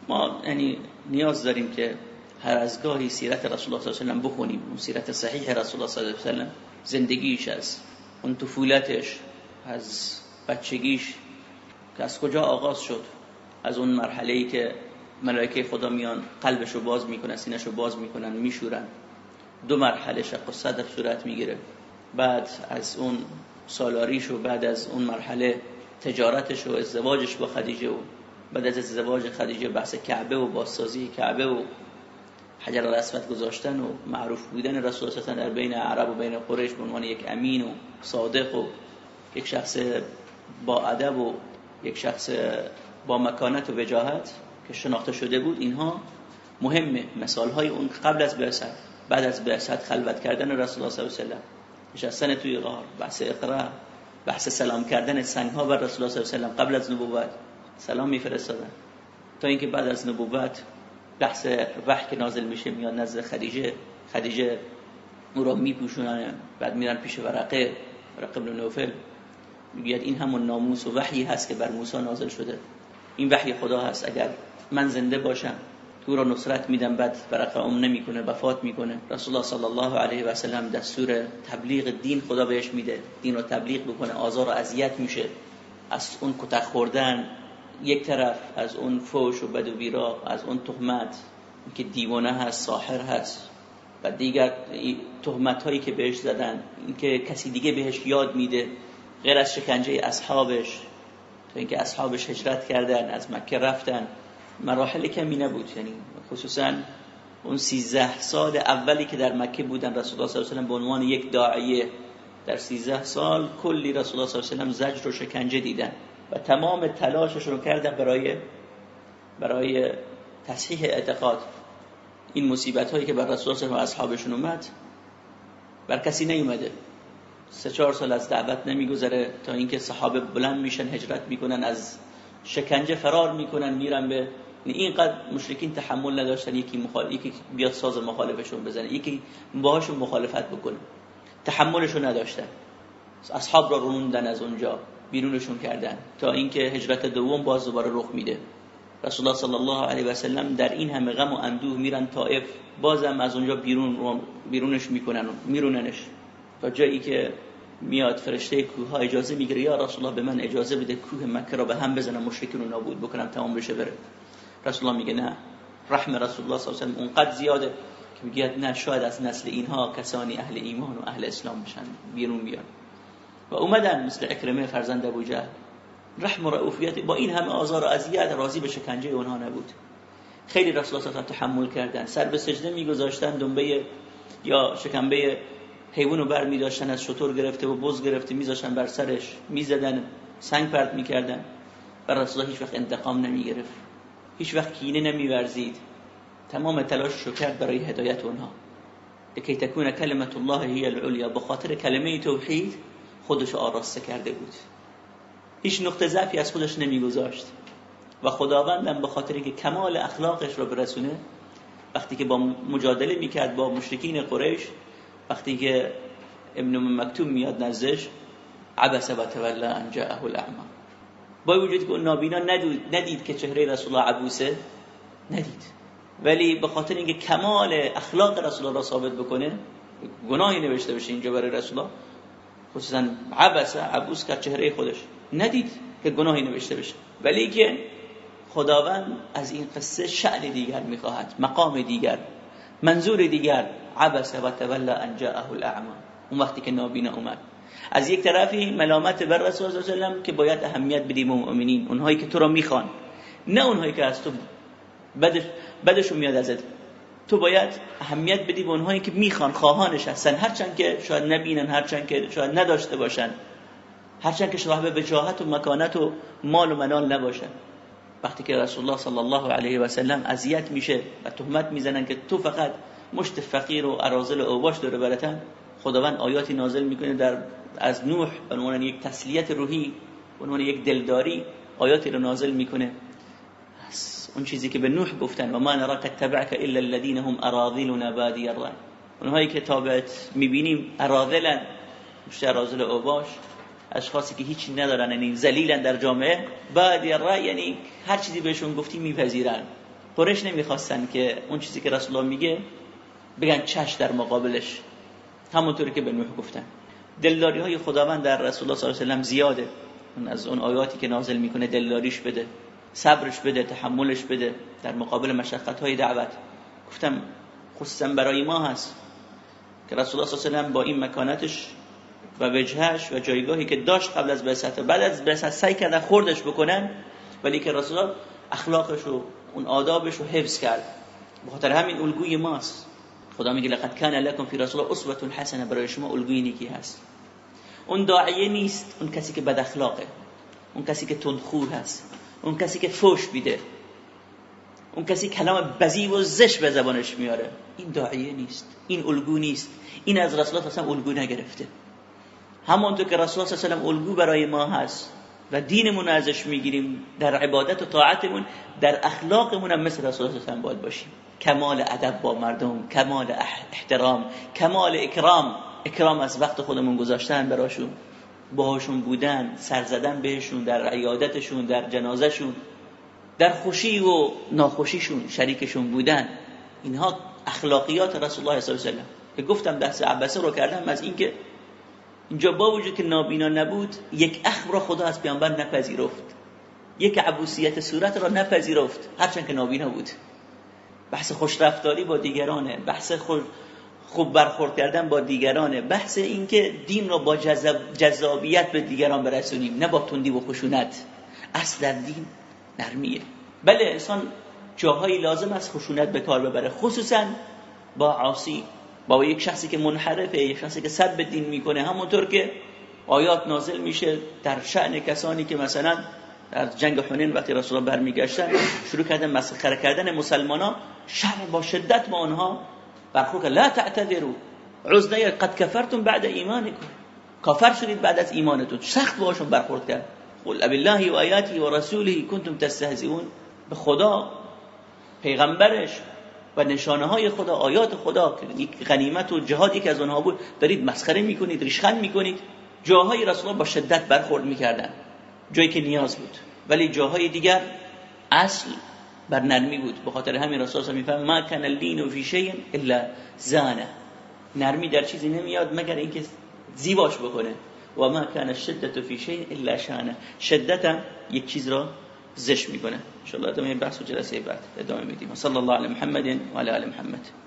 ما یعنی نیاز داریم که هر از گاهی سیرت رسول الله صلی الله علیه و بخونیم، اون سیرت صحیح رسول الله صلی الله علیه و سلم، زندگیش از اون طفولتش، از بچگیش که از کجا آغاز شد، از اون مرحله‌ای که ملائکه خدا میان قلبشو باز میکنن، سینه‌شو باز میکنن، میشورن، دو مرحله شق الصدر صورت میگیره. بعد از اون سالاریش و بعد از اون مرحله تجارتش و ازدواجش با خدیجه و بعد از ازدواج خدیجه بحث کعبه و بازسازی کعبه و حجر الاسود گذاشتن و معروف بودن رسول الله در بین عرب و بین قریش به عنوان یک امین و صادق و یک شخص با ادب و یک شخص با مکانت و وجاهت که شناخته شده بود. اینها مهمه، مثال‌های اون قبل از بعثت، بعد از بعثت، خلوت کردن رسول الله صلی الله علیه و سلم، نشستن توی غار، بحث اقرا، بحث سلام کردن سنگ‌ها بر رسول الله صلی الله علیه و سلم قبل از نبوت، سلام می‌فرستادن، تا اینکه بعد از نبوت بحث وحی که نازل میشه میاد نزد خدیجه، خدیجه او را میپوشونن، بعد میرن پیش ورقه، ورقه بن نوفل، میگوید این همون ناموس و وحی هست که بر موسی نازل شده، این وحی خدا هست، اگر من زنده باشم تو را نصرت میدم. بعد ورقه عمر نمیکنه، وفات میکنه. رسول الله صلی الله علیه و سلم دستور تبلیغ دین خدا بهش میده، دین رو تبلیغ بکنه، آزار و اذیت میشه از اون کتک خوردن یک طرف، از اون فوش و بد و بیراه، از اون تهمت که دیوانه هست، ساحر هست، و دیگر تهمت هایی که بهش زدن، اینکه کسی دیگه بهش یاد میده غیر از شکنجه اصحابش، تا اینکه اصحابش هجرت کردن، از مکه رفتن. مراحل کمی نبود، یعنی خصوصا اون 13 سال اولی که در مکه بودن رسول الله صلی الله علیه و سلم به عنوان یک داعیه، در 13 سال کلی رسول الله صلی الله علیه و سلم زجر و شکنجه دیدن و تمام تلاششون رو کردن برای تصحیح اعتقاد. این مصیبت هایی که بر رسول الله و اصحابشون اومد بر کسی نیومده. 3-4 سال از دعوت نمیگذره تا اینکه صحابه بلند میشن، هجرت میکنن، از شکنجه فرار میکنن، میرن به اینقدر مشرکین تحمل نداشتن یکی بیاد ساز مخالفشون بزنه، یکی باهاشون مخالفت بکنه، تحملشون نداشتن، اصحاب را روندن از اونجا، بیرونشون کردن، تا اینکه هجرت دوم باز دوباره رخ میده. رسول الله صلی الله علیه و سلم در این همه غم و اندوه میرن طائف، بازم از اونجا بیرونش میکنن و میروننش، تا جایی که میاد فرشته کوه ها اجازه میگیره، یا رسول الله به من اجازه بده کوه مکه را به هم بزنم، مشرکین رو نابود بکنم، تمام بشه بره. رسول الله میگه نه. رحم رسول الله صلی الله علیه و سلم اونقدر زیاده که میگه نه، شاید از نسل اینها کسانی اهل ایمان و اهل اسلام بشن، بیرون بیان. و اومدن مثل عکرمه فرزند ابو جهل، رحم و رؤوفیت با این همه آزار و اذیت راضی به شکنجه اونها نبود. خیلی رسول الله صلی الله علیه و تحمل کردن، سر به سجده میگذاشتن، دنبه یا شکمبه حیوان رو بر می‌داشتن، از شتر گرفته و بز گرفته می‌ذاشتن بر سرش، می‌زدن، سنگ پرت می‌کردن. و رسول الله هیچ وقت انتقام نمی‌گرفت، هیچ وقت کینه نمی‌ورزید، تمام تلاشش رو کرد برای هدایت اونها. لکی تکون کلمت الله هی العلیا، به خاطر کلمه توحید خودش آراسته کرده بود، هیچ نقطه ضعفی از خودش نمی‌گذاشت. و خداوندم به خاطر اینکه کمال اخلاقش رو برسونه، وقتی که با مجادله می‌کرد با مشرکین قریش، وقتی که ابن ام مکتوم میاد نزدش، عبس و تولی ان جاءه الاعمی، با وجود که اون نابینا ندید که چهره رسول الله عبوسه، ندید، ولی به خاطر اینکه کمال اخلاق رسول الله را ثابت بکنه، گناهی نوشته بشه اینجا برای رسول الله، خصوصا عبس، عبوس کرد چهره خودش، ندید که گناهی نوشته بشه، ولی که خداوند از این قصه شأن دیگر میخواهد، مقام دیگر، منظور دیگر. عبس و تولی ان جاءه الاعمی، اون وقتی که نابینا اومد، از یک طرفی ملامت بر رسول الله صلی الله علیه و سلم که باید اهمیت بدیم به مؤمنین، اونهایی که تو را میخوان، نه اونهایی که از تو بدشون میاد ازت، تو باید اهمیت بدی به اونهایی که میخوان، خواهانش هستن، هرچند که شاید نبینن، هرچند که شاید نداشته باشن، هرچند که صاحب وجاهت و مکانت و مال و منال نباشن. وقتی که رسول الله صلی الله علیه و سلم اذیت میشه و تهمت میزنن که تو فقط مشت فقیر و اراذل و اوباش داره براتن، خداوند آیاتی نازل میکنه در از نوح به عنوان یک تسلیت روحی، به عنوان یک دلداری آیاتی رو نازل میکنه. اون چیزی که به نوح گفتن و ما نراک اتبعک الا الذین هم اراذلنا بادی الرأی، اونهایی که تابعت میبینیم اراذلن، مشت اراذل اوباش، اشخاصی که هیچی ندارن، یعنی ذلیلن در جامعه، بادی الرأی یعنی هر چیزی بهشون گفتی میپذیرن. قریش نمیخواستن که اون چیزی که رسول الله میگه بگن چش در مقابلش، همونطوری که به نوح گفتن. دلداری های خداوند در رسول الله صلی الله علیه و سلم زیاده. اون از اون آیاتی که نازل میکنه دلداریش بده، صبرش بده، تحملش بده در مقابل مشقت های دعوت. گفتم خصوصا برای ما هست که رسول الله صلی الله علیه و سلم با این مکانتش و وجهش و جایگاهی که داشت قبل از بعثت و بعد از بعثت سعی کردن خوردش بکنن، ولی که رسول الله اخلاقش و اون آدابش رو حفظ کرد. به خاطر همین الگوی ماست. خدا میگه لقد کان لکم فی رسول الله اسوه حسنه، برای شما الگوی نیکی هست. اون داعیه نیست اون کسی که بد اخلاقه، اون کسی که تندخو هست، اون کسی که فوش میده، اون کسی کلام بذیء و زشت به زبانش میاره. این داعیه نیست، این الگو نیست، این از رسول الله اصلا الگو نگرفته. همانطور که رسول الله صلی الله علیه و الگو برای ما هست و دینمون ازش میگیریم در عبادت و طاعتمون، در اخلاقمون هم مثل رسول الله صلی الله علیه و آله باید باشیم. کمال ادب با مردم، کمال احترام، کمال اکرام. اکرام از وقت خودمون گذاشتن براشون، باهاشون بودن، سر زدن بهشون، در عیادتشون، در جنازهشون، در خوشی و ناخوشیشون شریکشون بودن. اینها اخلاقیات رسول الله صلی الله علیه و سلم که گفتم بحث عبسه رو کردم از اینکه اینجا با وجود که نابینا نبود، یک اخم را خدا از پیامبر نپذیرفت، یک عبوسیت صورت را نپذیرفت، هرچند که نابینا بود. بحث خوشرفتاری با دیگرانه، بحث خوب برخورد کردن با دیگرانه، بحث اینکه دین را با جذابیت به دیگران برسونیم، نه با تندی و خشونت. اصل در دین نرمیه. بله انسان جاهایی لازم است خشونت به کار ببره، خصوصا با عاصی، با یک شخصی که منحرفه، یک شخصی که سب دین میکنه. همونطور که آیات نازل میشه در شأن کسانی که مثلا در جنگ حنین وقتی رسول الله برمیگشتن شروع کردن مسخره کردن مسلمانا، شرع با شدت با آنها برخورد کرد. لا تعتذروا، عذر قد کفرتم بعد ایمانکم، کافر شدید بعد از ایمانتون. سخت باهاشون برخورد کرد. قل بالله و آیاته و رسوله کنتم تستهزئون، به خدا، پیغمبرش و نشانه های خدا، آیات خدا که یک غنیمت و جهاد یکی از آنها بود، دارید مسخره میکنید، ریشخند میکنید. جاهای رسول الله با شدت برخورد میکردن، جایی که نیاز بود، ولی جاهای دیگر اصل بر نرمی بود. به خاطر همین رسول الله میفرماید ما کان اللین فی شیء الا زانه، نرمی در چیزی نمیاد مگر اینکه زیباش بکنه. و ما کان الشدة فی شیء الا شانه، شدت هم یک چیز را زشت میکنه. ان شاء الله ادامه بحث و جلسه بعد ادامه میدیم. صلی الله علی محمد و علی آل محمد.